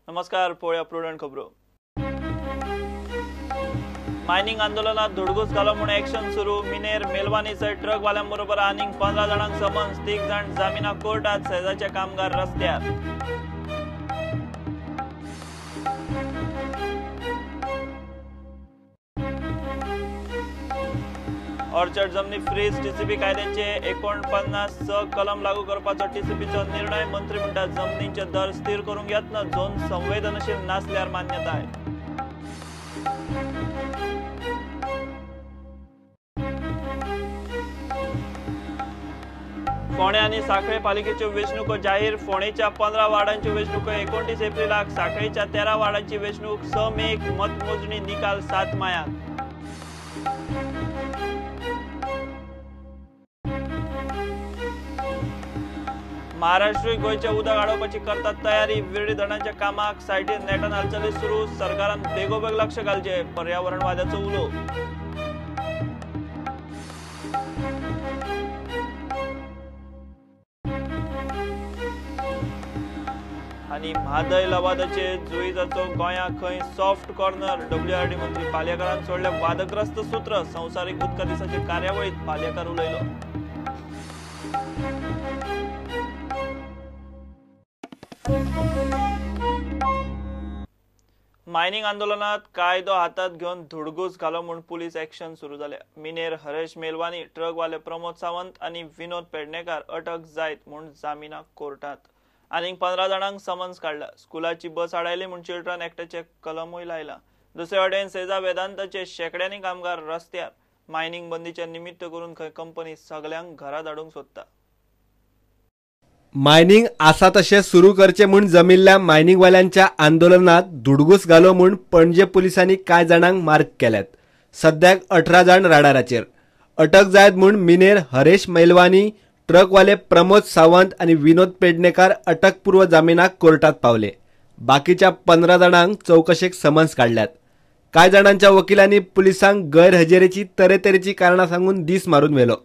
नमस्कार, पळोवया प्रुडंट खबरो. मायनिंग आंदोलनात धुडगूस घालो म्हूण एक्शन सुरू. मिनेर मेलवानी सयत ट्रकवाल्यां बरोबर आनीक 15 जाणांक समन्स, 3 जाण जामिनाक कोर्टात, सेजाचे कामगार रस्त्यार. ऑर्चर्ड जमनी फ्रीज टीसीपी कायद्याचे 49 कलम लागू करपाचो टीसीपीचो निर्णय. मंत्री म्हणटा जमनीचे दर स्थिर करूंक यत्न, झोन संवेदनशील नासल्यार मान्यताय. फोंडें आनी सांखळे पालिकेच्यो वेंचणुको जाहीर. फोंडेच्या 15 वार्डांच्यो वेंचणुको 29 एप्रिलाक, सांखळेच्या 13 वार्डांची वेंचणूक 6 मेक, मतमोजणी निकाल 7 मायाक. महाराष्ट्रूय गोंयचें उदक आडोवपाची करतात तयारी. विर्डी धरणाच्या कामाक सायटीर नेटान हालचाली सुरू. सरकारान बेगोबेग लक्ष घालचें, पर्यावरणवाद्याचो उलो. आनी म्हादय लवादाचे जुईजाचो गोंया खंय सॉफ्ट कॉर्नर. डब्ल्यूआरडी मंत्री पालयेकारान सोडले वादग्रस्त सूत्र. संवसारीक उदका दिसाचे कार्यावळीत पालयेकार उलयलो. मायनिंग आंदोलनात कायदो हातात घेवन धुडगूस घालो म्हूण पुलीस एक्शन सुरू जाल्या. मिनेर हरेश मेलवानी, ट्रकवाले प्रमोद सावंत आनी विनोद पेडणेकार अटक जायत म्हूण जामिनाक कोर्टात. आनीक 15 जाणांक समन्स काडला. स्कुलाची बस आडायली म्हूण चिल्ड्रन एक्टाचे कलमूय लायला. दुसरे वटेन सेजा वेदांताचे शेंकड्यांनी कामगार रस्त्यार. मायनिंग बंदीचे निमित्त करून खंय कंपनी सगल्यांक घरा धाडूंक सोदता. मायनिंग आसा तशें सुरू करचें म्हूण जमिल्ल्या मायनिंगवाल्यांच्या आंदोलनात धुडगूस घालो म्हूण पणजे पुलिसांनी कांय जाणांक मार्क केल्यात. सद्याक 18 जाण राडाराचेर. अटक जायत म्हूण मिनेर हरेश मेलवानी, ट्रकवाले प्रमोद सावंत आनी विनोद पेडणेकार अटकपूर्व जामिनाक कोर्टात पावले. बाकीच्या 15 जाणांक चवकशेक समन्स काडल्यात. कांय जाणांच्या वकिलांनी पुलिसांक गैरहजेरेची तरेतरेची कारणां सांगून दीस मारून व्हेलो.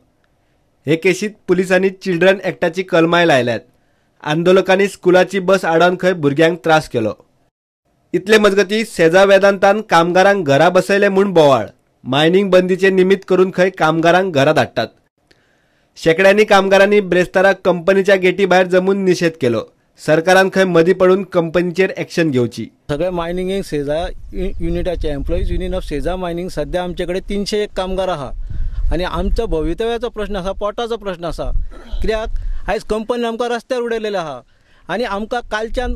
हे केशीत पुलिसांनी चिल्ड्रन एक्टाची कलमाय लायल्यात. आंदोलकांनी स्कुलाची बस आडावन खंय भुरग्यांक त्रास केलो. इतले मजगती सेजा वेदांतान कामगारांक घरा बसयले म्हूण बोवाळ. मायनिंग बंदीचे निमित्त करून खंय कामगारांक घरा धाडटात. शेंकड्यांनी कामगारांनी ब्रेस्ताराक कंपनीच्या गेटी भायर जमून निशेध केलो. सरकारान खंय मदीं पडून कंपनीचेर एक्शन घेवची. सगळे मायनिंगेक सेजा युनिटाचे employees union of Seja mining सध्या आमचे कडेन 301 कामगार आहा आनी आमचो भवितव्याचो प्रश्न आसा, पोटाचो प्रश्न आसा. कित्याक आयज कंपनी आमकां रस्त्यार उडयलेले आहा आनी आमकां कालच्यान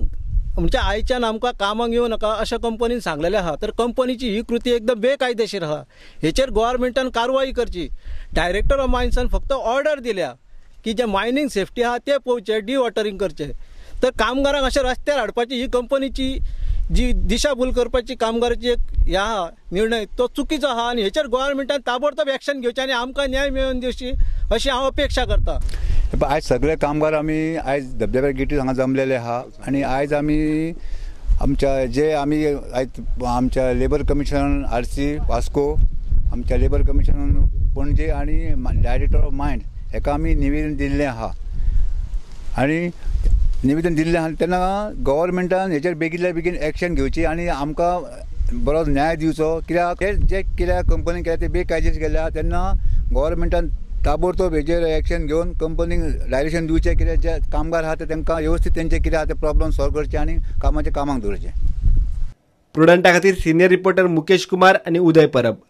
म्हणजे आयच्यान आमकां कामाक येवं नाका अशें कंपनीन सांगलेलें आहा. तर कंपनीची ही कृती एकदम बेकायदेशीर आहा. हेचेर गव्हर्मेंटान कारवाई करची. डायरेक्टर ऑफ मायन्सान फक्त ऑर्डर दिल्या की जे मायनिंग सेफ्टी आहा ते पळोवचें, डिवॉटरींग करचें. तर कामगारांक अशें रस्त्यार हाडपाची ही कंपनीची जी दिशाभूल करपाची कामगाराची एक ह्या आहा निर्णय तो चुकीचो आहा आनी हेचेर गव्हर्मेंटान ताबडतोब एक्शन घेवचें आनी आमकां न्याय मेळोवन दिवची अशी हांव अपेक्षा करता. आयज सगळे कामगार आमी आयज धबधब्या गेटीर हांगा जमलेले आहा आनी आयज आमी आमच्या जे आमी आयज आमच्या लेबर कमिशनर आरसी वास्को, आमच्या लेबर कमिशनर पणजे आनी डायरेक्टर ऑफ मायन्स हेका आमी निवेदन दिल्लें आहा आनी निवेदन दिल्लें आहा तेन्ना गव्हर्मेंटान हेचेर बेगीनल्या बेगीन एक्शन घेवची आनी आमकां बरो न्याय दिवचो. कित्याक हे जे कित्याक कंपनीन केल्या ते बेकायदेशीर केल्या तेन्ना गव्हर्मेंटान ताबडतोब हेजेर एक्शन घेवन कंपनीक डायरेक्शन दिवचें कित्याक जे कामगार आहा ते तांकां व्यवस्थीत तेंचे कितें आहा ते प्रॉब्लम सॉल्व करचे आनी कामाचे कामाक दवरचें. प्रुडंटा खातीर सिनियर रिपोर्टर मुकेश कुमार आनी उदय परब.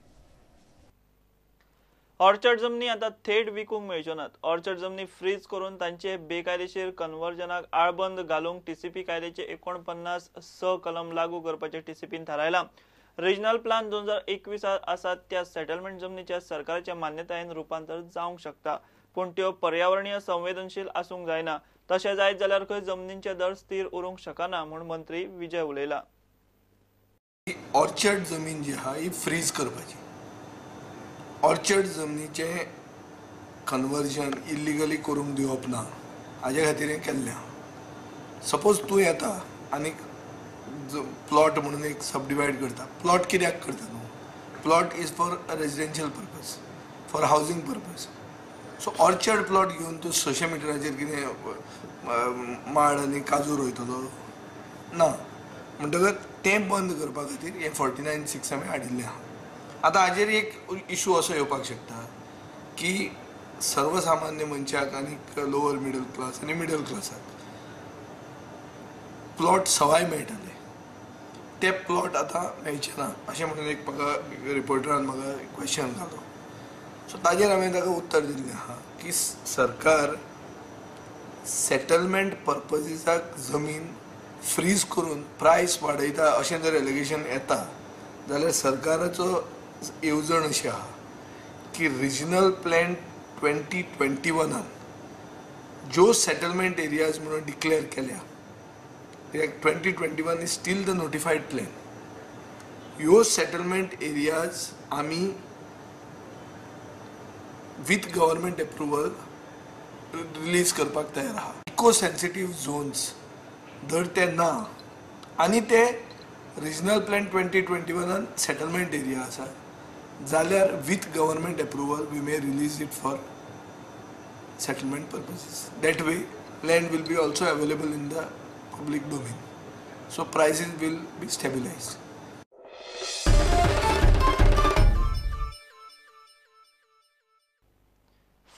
ऑर्चर्ड जमनी आता थेट विकूंक मेळच्यो नात. ऑर्चर्ड जमनी फ्रीज करून तांचे बेकायदेशीर कन्वर्जनाक आळबंद घालूंक टीसीपी कायद्याचे 49 कलम लागू करपाचें टीसीपीन थारायलां. रिजनल प्लान 2021 आसात त्या सेटलमेंट जमनीच्या सरकाराच्या मान्यतायेन रुपांतर जावंक शकता, पूण त्यो पर्यावरणीय संवेदनशील आसूंक जायना. तशें जायत जाल्यार खंय जमनींचे दर स्थिर उरूंक शकना म्हूण मंत्री विजय उलयला. ऑर्चर्ड जमीन जी आहा ही फ्रीज करपाची. ऑर्चर्ड जमनीचें कन्वर्जन इल्लिगली करूंक दिवप ना हाजे खातीर हें केल्लें आहा. सपोज तूं येता आनी प्लॉट म्हणून एक सबडिवायड करता. प्लॉट कित्याक करता न्हू? Plot is for residential purpose, for housing purpose. So orchard plot घेवन तूं 600 मिटराचेर कितें माड आनी काजू रोयतलो ना. म्हणटकच तें बंद करपा खातीर हें 49(6) आमी हाडिल्लें आहा. आतां हाजेर एक इशू असो येवपाक शकता की सर्वसामान्य मनशाक आनी लोअर मिडल क्लास आनी मिडल क्लासाक प्लॉट सवाय मेळटाले, ते प्लॉट आतां मेळचे ना अशें म्हणून एक म्हाका रिपोर्टरान म्हाका क्वेश्चन घालो. सो ताजेर हांवें ताका उत्तर दिल्लें आहा की सरकार सेटलमेंट पर्पजीसाक जमीन फ्रीज करून प्रायस वाडयता अशें जर एलिगेशन येता जाल्यार सरकाराचो येवजण अशी आहा की रिजनल प्लॅन 2021 ज्यो सेटलमेंट एरियाज म्हणून डिक्लेअर केल्या, कित्याक 2021 is still the notified plan, ह्यो सेटलमेंट एरियाज आमी विथ गव्हर्मेंट एप्रुवल रिलीज करपाक तयार आहा. इको सेन्सिटीव झोन्स जर ते ना आनी ते रिजनल प्लॅन 2021 सेटलमेंट एरिया आसा जाल्यार with government approval we may release it for settlement purposes. That way land will be also available in the public domain, so prices will be stabilized.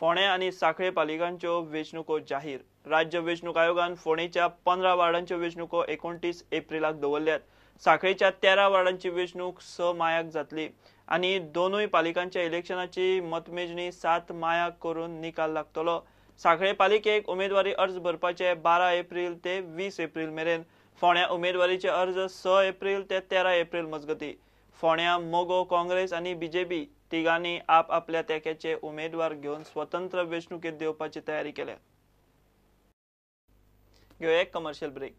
फोंडें आनी सांखळे पालिकांच्यो वेंचणुको जाहीर. राज्य वेंचणूक आयोगान फोंडेच्या 15 वार्डांच्यो वेंचणुको 29 एप्रिलाक दवरल्यात. सांखळेच्या 13 वार्डांची वेंचणूक 6 मायाक जातली आनी दोनूय पालिकांच्या इलेक्शनाची मतमेजणी 7 मायाक करून निकाल लागतलो. सांखळे पालिकेक उमेदवारी अर्ज भरपाचे 12 एप्रिल ते 20 एप्रिल मेरेन, फोंड्या उमेदवारीचे अर्ज 6 एप्रिल ते 13 एप्रिल मजगती. फोंड्या मगो, काँग्रेस आनी बीजेपी तिगांनी आप आपल्या तेक्याचे उमेदवार घेवन स्वतंत्र वेंचणुकेत देवपाची तयारी केल्या. घेवया एक कमर्शियल ब्रेक.